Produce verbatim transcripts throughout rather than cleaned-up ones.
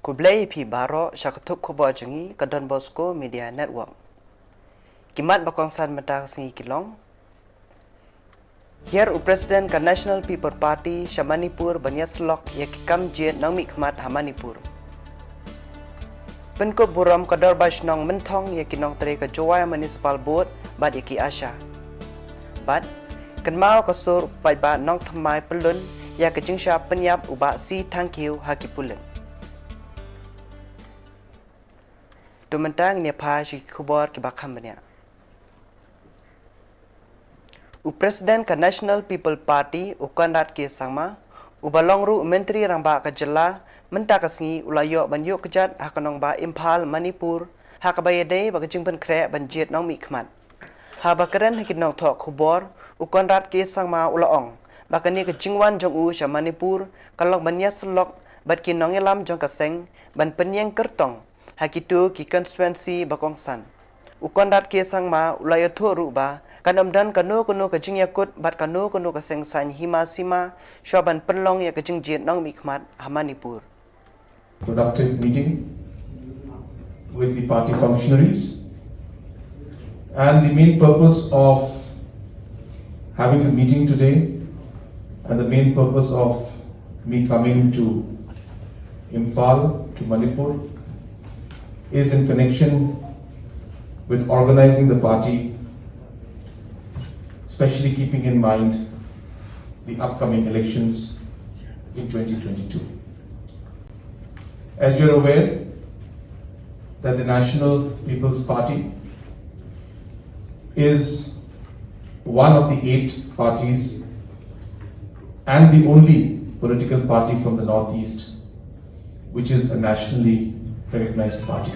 Khublei ïa phi baroh sha ka thup khubor jong ngi ka Don Bosco Media Network. Ki mat ba kongsan mynta ka sngi ki long: Hiar u President ka National People Party sha Manipur ban ïasyllok ïa ki kam jied nongmihkhmat ha Manipur. Pynkup burom ka Dorbar Shnong Mynthong ïa ki nongtrei ka Jowai Municipal Board bad ïa ki ASHA. Bad kynmaw ka sur u paidbah Nongthymmai Pyllun ïa ka jingshah pynïap u Bah C Thangkhiew ha ki pulit. To mynta ngin ïa phai sha ki khubor kiba kham bniah. U President ka National People Party u Conrad K Sangma, uba long ruh u Myntri Rangbah ka jylla, mynta ka sngi u la ïoh ban ïuh kjat ha ka nongbah Imphal, Manipur, ha kaba ïadei bad ka jingpynkhreh ban jied nongmihkhmat. Haba kren ha ki nongthoh khubor, u Conrad K Sangma u la ong ba kane ka jingwan jong u sha Manipur ka long ban ïasyllok bad ki nongïalam jong ka seng ban pynïeng kyrtong ha kito ki constituency ba kongsan. U Conrad K Sangma u la ïathuh ruh ba kan ym don kano kano ka jingïakut bad kano kano ka seng saiñ hima sima shuwa ban pynlong ïa ka jingjied nongmihkhmat ha Manipur. Productive meeting with the party functionaries. And the main purpose of having the meeting today and the main purpose of me coming to Imphal, to Manipur, is in connection with organizing the party, especially keeping in mind the upcoming elections in twenty twenty-two. As you're aware, that the National People's Party is one of the eight parties and the only political party from the Northeast which is a nationally recognized party.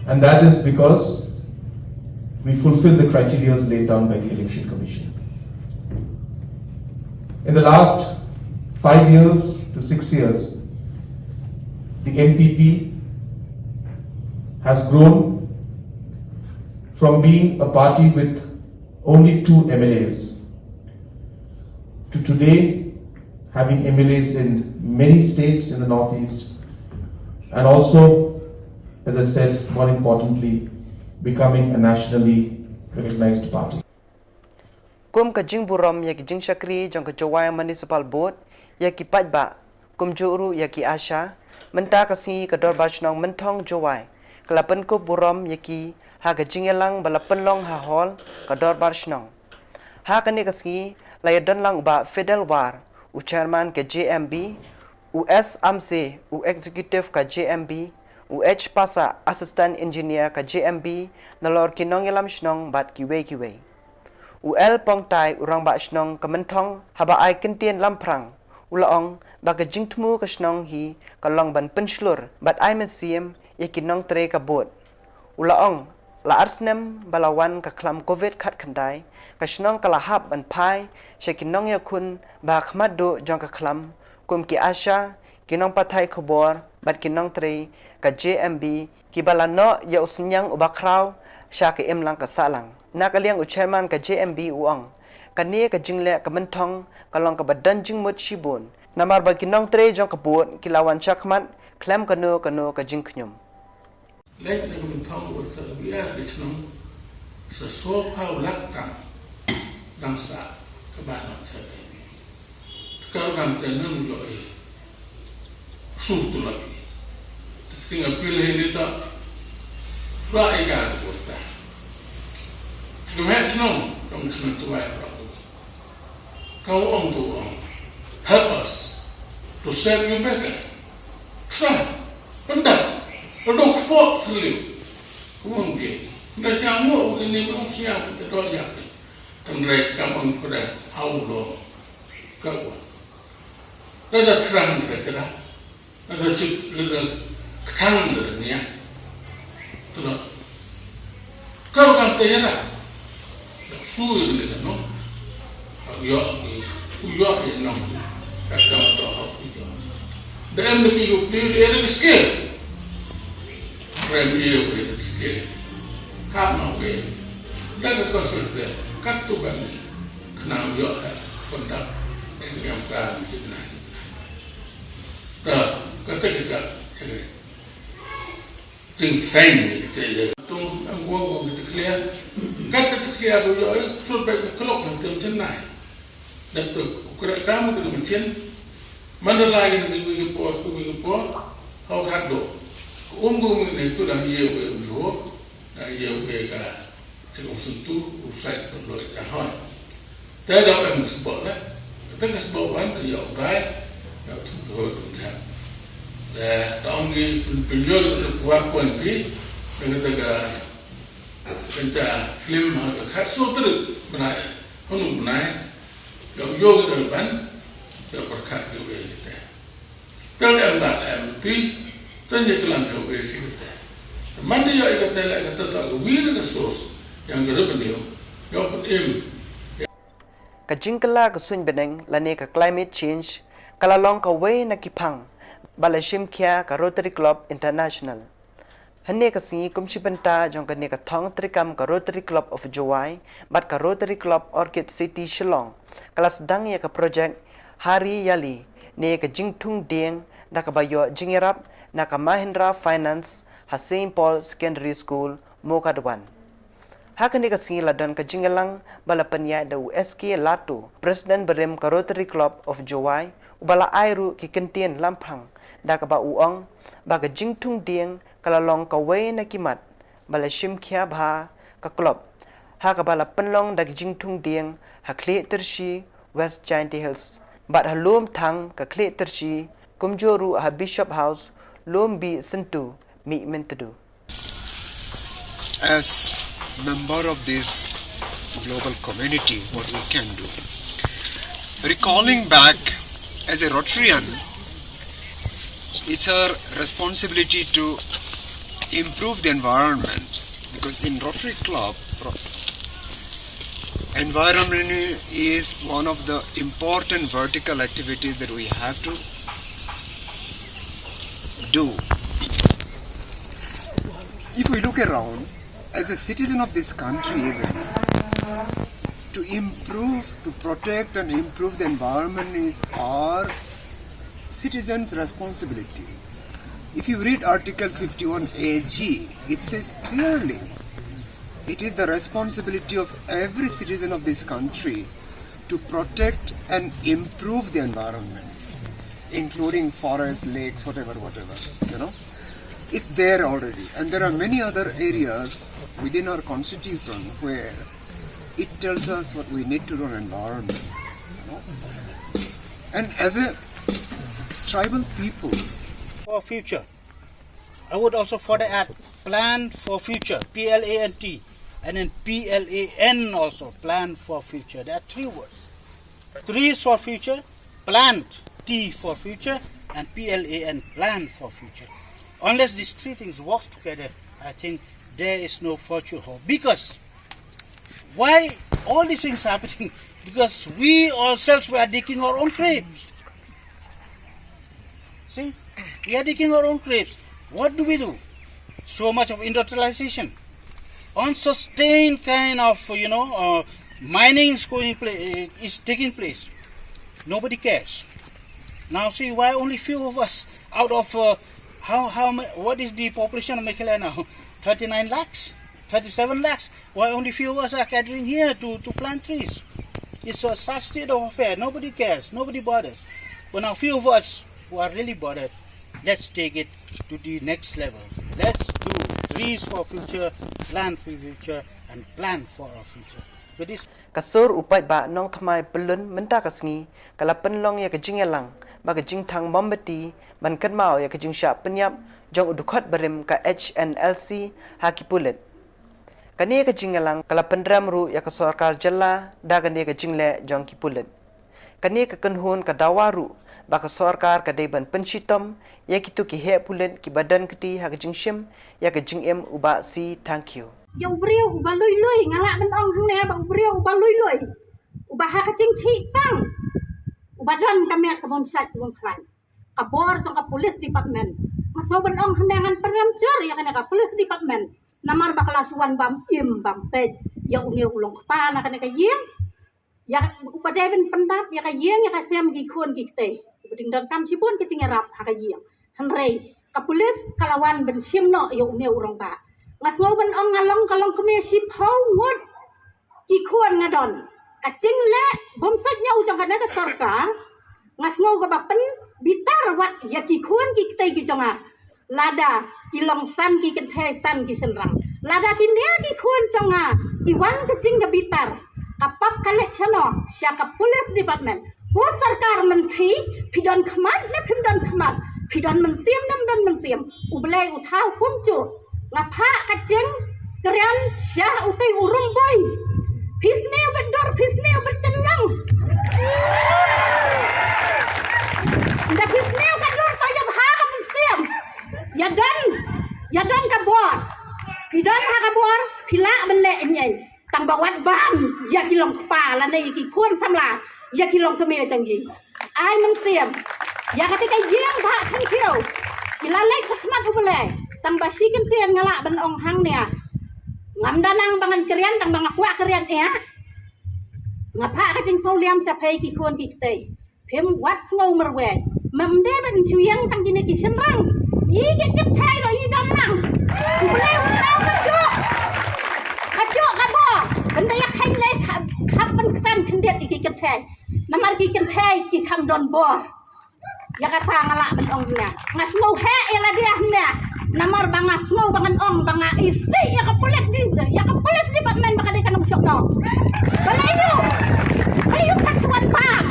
And that is because we fulfill the criteria laid down by the Election Commission. In the last five years to six years, the N P P has grown from being a party with only two M L As to today having M L As in many states in the Northeast, and also, as I said, more importantly, becoming a nationally recognized party. Kum ka jingburom ïa ki jingshakri jong ka Jowai Municipal Board, ïa ki paidbah, kumjuh ruh ïa ki ASHA, mynta ka sngi ka Dorbar Shnong Mynthong Jowai ka la pynkup burom ïa ki ha ka jingïalang ba la pynlong ha hall ka Dorbar Shnong. Ha kane ka sngi la ïadon lang u Bah Fidel War, u Chairman ka J M B, u S Amse, u Executive ka J M B, u H Pasa, Assistant Engineer ka J M B, nalor ki nongïalam shnong bad kiwei kiwei. U L Pongtai, u Rangbah Shnong ka Mynthong, haba ai kyntien lamphrang u la ong ba ka jingthmu ka shnong hi ka long ban pynshlur bad ai mynsiem ïa ki nongtrei ka board. U la ong la ar snem ba la wan ka khlam Covid khatkhyndai, ka shnong ka la hap ban phai sha ki nongïakhun ba ha khmat duh jong ka khlam, kum ki ASHA, ki nongpathai khubor bad ki nongtrei ka J M B, kiba la noh ïa u synñiang uba khraw sha ka imlang ka sahlang. Na ka liang u Chairman ka J M B u ong kane ka jingleh ka Mynthong ka long kaba don jingmut shibun, namar ba ki nongtrei jong ka board ki la wan shakhmat khlem kano kano ka jingkhñium. Leit na ka Mynthong wat sa bia di shnong sa sopha u lak tang dang sa ka ba na sa. Te ka u dang te nang jo e su tu lagi. Te ting apil he ni ta. Fra e ga tu ta. Te ka met shnong dang shnong tu ai ra. Ka ong tu ong, help us to serve you better. Sa, pyndap, pyndap kpo thliu. Kumang ge, na siang mo ini mo siang kita do ya. Tang rek ka mang pada hau lo. Ka wa. Da da terang da cerah. Lada sik lada ktang lada nia. Tuna. Kau kan tayara. Sui lada no. Yo ni. Uyo ni no. Kata to aku yo. Dan demi you play the other skill. Premier with the skill. Kama we. Daga kosel de. Katu bani. Kenang yo. Kondak. Yang kan kita. Te Kata ka jaka jingsain ni kata ya. Tung ang wang wang kita clear. Kan kita clear dulu ai sur baik kelok nanti macam nai. Dan tu kukira kamu tu macam mana lagi nanti wing por, wing por. Hau kado. Umgu ni tu dah ye we umgu. Dah ye we ka. Te kum sngewthuh u sait ka loi ka hoi. Te da em sbok la. Te ka sbok wan ka ïoh bai. Ïoh tu ka hoi tu ka. Te da ong ki pyn pynjor ka sa PowerPoint ki. Te ka te ka pynta film ha ka khat so trik bnai. Hanu bnai. Ïoh ïoh ka ban. Ïoh pyrkhat ïoh ïoh te. Te leh em lad em ti, te ngi klam ka wei si kata. Te man di ïoh ïa kata leh kata, ta ka wi na ka source ïa ka revenue, ïoh put im. Ka jingkylla ka suiñ bneng lane ka climate change ka la long kawei na ki phang ba la shim khia ka Rotary Club International. Hynne ka sngi kum shi bynta jong kane ka thong treikam ka Rotary Club of Jowai bad ka Rotary Club Orchid City Shillong ka la sdang ïa ka projek Hariyali ne ka jingthung dieng da kaba ïoh jingïarap na ka Mahindra Finance ha Saint Paul Secondary School, Mowkaiawan. Ha kane ka sngi la don ka jingïalang ba la pynïaid da u S K Lato, President barim ka Rotary Club of Jowai, uba la ai ruh ki kyntien lamphrang da kaba u ong ba ka jingthung dieng ka la long kawei na ki mat ba la shim khia bha ka club ha kaba la pynlong da ka jingthung dieng ha Khlieh Tyrshi, West Jaintia Hills bad ha Lum Thang ka Khlieh Tyrshi, kumjuh ruh ha Bishop House, Lum Bih Syntu, Mihmyntdu. As member of this global community, what we can do. Recalling back, as a Rotarian, it's our responsibility to improve the environment, because in Rotary Club, environment is one of the important vertical activities that we have to do. If we look around, as a citizen of this country, even to improve, to protect and improve the environment is our citizens' responsibility. If you read Article fifty-one A G, it says clearly it is the responsibility of every citizen of this country to protect and improve the environment, including forests, lakes, whatever, whatever, you know. It's there already. And there are many other areas within our constitution where it tells us what we need to do on environment. You know? And as a tribal people, for future, I would also further add plan for future, P L A N T, and then P L A N also, plan for future. There are three words. Trees for future, plant, T for future, and P L A N, plan for future. Unless these three things work together, I think there is no future hope. Because why all these things happening? Because we ourselves, we are digging our own graves. See, we are digging our own graves. What do we do? So much of industrialization, unsustained kind of, you know, uh, mining is going pla- is taking place. Nobody cares. Now see, why only few of us out of, uh, how how ma- what is the population of Meghalaya now? Thirty-nine lakhs, thirty-seven lakhs. Why only few of us are gathering here to to plant trees? It's a such state of affair. Nobody cares. Nobody bothers. But now few of us who are really bothered, let's take it to the next level. Let's do trees for future, plant for future, and plan for our future. With this Ka sur u paidbah Nongthymmai Pyllun mynta ka sngi ka la pynlong ïa ka jingïalang bad ka jingthang mombati ban kynmaw ïa ka jingshah pynïap jong u dkhot barim ka H N L C ha ki pulit. Kane ka jingïalang ka la pynrem ruh ïa ka sorkar jylla da kane ka jingleh jong ki pulit. Kane ka kynhun ka dawa ruh ba ka sorkar ka dei ban pynshitom ïa kito ki heh pulit kiba don kti ha ka jingshim ïa ka jingim u Bah C. Thangkhiew. Ïa u briew uba lui lui, nga lah ban ong hangne ba u briew uba lui lui, uba ha ka jingkhih pang, uba don ka met ka bym shait ka bym khlaiñ, ka bor jong ka police department. Nga sngew ban ong hangne ngan pynrem jur ïa kane ka police department namar ba ka la shu wan bam im bam peit ïa une u long kpa na kane ka ïing. Ïa uba dei ban pyndap ïa ka ïing ïa ka sem ki khun ki kti. Uba dang donkam shibun ka jingïarap ha ka ïing. Hynrei ka pulit ka la wan ban shim noh ïa une u rangbah. Nga sngew ban ong nga long ka long kmie shiphew ngut ki khun nga don. Ka jingleh bym sait ñiew jong kane ka sorkar, nga sngew kaba pynbitar wat ïa ki khun ki ktei ki jong nga. Lada ki long san ki kynthei san ki shynrang, lada ki nia ki khun jong nga ki wan ka jingbitar, ka pap ka leit shano? Sha ka police department. Ko sorkar mynta, phi don khmat ne phim don khmat, phi don mynsiem ne phim don mynsiem, U Blei u thaw kumjuh. Nga phah ka jingkren sha utei u Rumboi. Phi sniew bad dur, phi sniew bad jyllong. Nda phi sniew ka dur, to ïa bha ka mynsiem. Ïa don, ïa don ka bor. Phi don ha ka bor, phi lah ban leh ïa ngi. Tang ba wat ban ïa ki long kpa lane ïa ki khun samla, ïa ki long kmie jong ngi. Ai mynsiem ïa kata ka ïing Bah Thangkhiew. Ki la leit sha khmat U Blei. Tang ba shi kyntien nga lah ban ong hangne. Ngam da nang ba ngan kren, tang ba nga kwah kren ïa. Nga phah ka jingsngewlem sha phi ki khun ki ktei. Phim wat sngew marwei. Mem dei ban shu ïeng tang kine ki shynrang. Ïa ki kynthei ruh ïa dang nang. U Blei u thaw kajuh, kajuh ka bor. Ban da ïa kheiñ lei khap, khap ban ksan khyndiat ïa ki kynthei. Namar ki kynthei ki kham don bor. Ïa kata nga lah ban ong hynne. Nga sngew heh ïa lade hynne. Namar ba nga sngew ba ngan ong ba nga isih ïa ka pulit di, ïa ka police department ba ka dei ka nongshong no. Ba la ïoh, ba la ïoh kan shuwa bam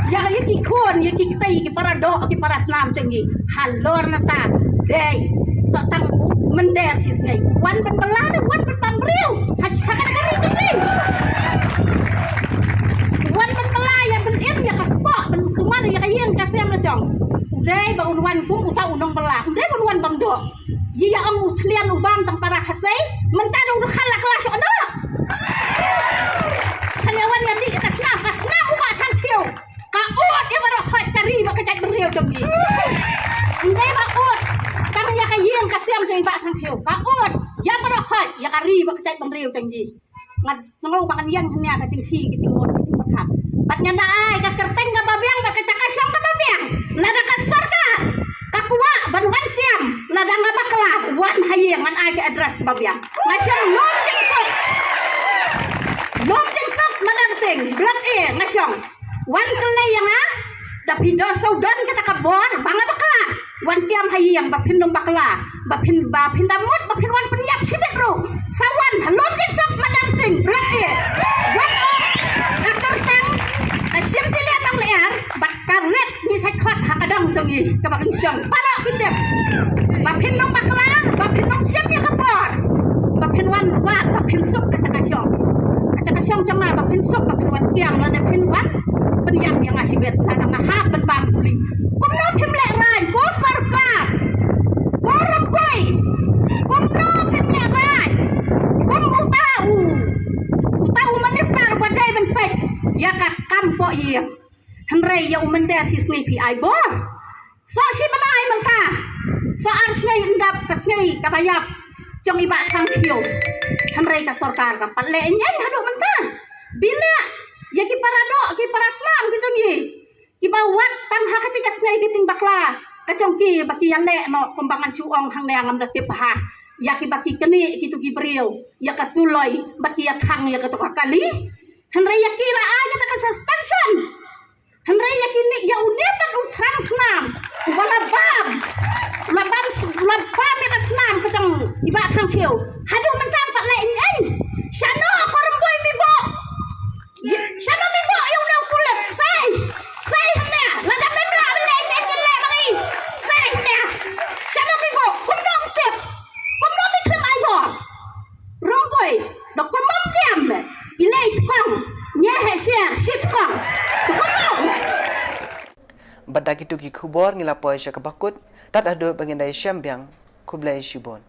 ïa, ïa ki khun, ïa ki ktei, ïa ki para doh, ïa ki para snam jong ngi. Halor nata dei soh tang u mynder shisngi. Wan ban bylla ne wan ban bam briew ha shi, ha kane ka ri jong ngi. Wan ban bylla ïa ban im ïa ka kpoh, ban sumar ïa ka ïing ka sem la jong. U dei ba un wan kum uta u nongbylla, u dei ba un wan bam doh. Ïa ong u thlian u bam tang para Khasi, mynta dang u dkhal la klas ïa u noh. Kane wan ïa dih ka snam, ka snam u Bah Thangkhiew. Ka ud ïa baroh khoit ka ri bad ka jaitbynriew jong ngi. Ym dei ba ud tang ïa ka ïing ka sem jong i Bah Thangkhiew. Ka ud ïa baroh khoit ïa ka ri bad ka jaitbynriew jong ngi. Nga sngew ba ngan ïeng hynne ka jingkhie, ka jingmut, ka jingpyrkhat. Bad ngan da ai ka kyrteng kaba biang bad ka jaka shong kaba biang. Lada ka sorkar ka kwah ban wan tiam, lada nga bakla, wan ha ïing, ngan ai ka address kaba biang. Nga shong Lum Jingsuk. Lum Jingsuk, Madang Ting, Block A, nga shong. Wan kylli ïa nga, da phi da shu don kata ka bor ba nga bakla. Wan tiam ha ïing, ba phin ym bakla, ba phin, ba phin da mut ba phin wan pynïap shibit ruh. Sa wan ha Lum Jingsuk, Madang Ting, Block A. Wan ong ka kyrteng, ka shim tylli nang lyer bad ka rit ngi sa khot ha ka dong jong ngi kaba kin shong baroh phi tip. Ba phin ym bakla, ba phin ym shim ïa ka bor, ba phin wan wad, ba phin suk ka jaka shong. Ka jaka shong jong nga, ba phin suk, ba phin wan tiam, lane phin wan pynïap ïa nga shibit, lada nga hap ban bam puli. Kumno phim lehraiñ, ko sorkar, ko Rympui? Kumno phim lehraiñ? Kum uta u, uta u minister uba dei ban peit ïa ka kam poh ïing. Hynrei ïa u mynder shisngi phi ai bor. Soh shi bnai mynta, soh ar sngi, ym dap ka sngi kaba ïap jong i Bah Thangkhiew. Hynrei ka sorkar kam pat leh ïa ngi haduh mynta. Bileh ïa ki para doh, ki para snam ki jong ngi, kiba wad tang ha kata ka sngi ka jingbakla ka jong ki, ba ki ïaleh noh kumba ngan shu ong hangne, ngam da tip bha. Ïa kiba ki knieh kito ki briew ïa ka suloi, ba ki ïa thang ïa kato ka kali. Hynrei ïa ki la ai kata ka suspension. Hynrei ïa kine, ïa une pat u thrang snam uba la bam, la bam, la bam ïa ka snam ka jong i Bah Thangkhiew, haduh mynta pat leh ïa ngi. Shano ko Rympui mi buh? Shano mi buh ïa une u pulit? Sei, sei hangne. Lada mem lah ban leh ïa ngi, ngin leh ma ngi. Sei hangne. Shano mi buh? Kumno mi tip? Kumno mi khlem ai bor? Rympui, da kumno tiam ne? I lei tkong, ngi heh sher shi tkong. Da kumno? Bad da kito ki khubor ngi la poi sha kaba kut, tad haduh ba ngin da ïashem biang, khublei shibun.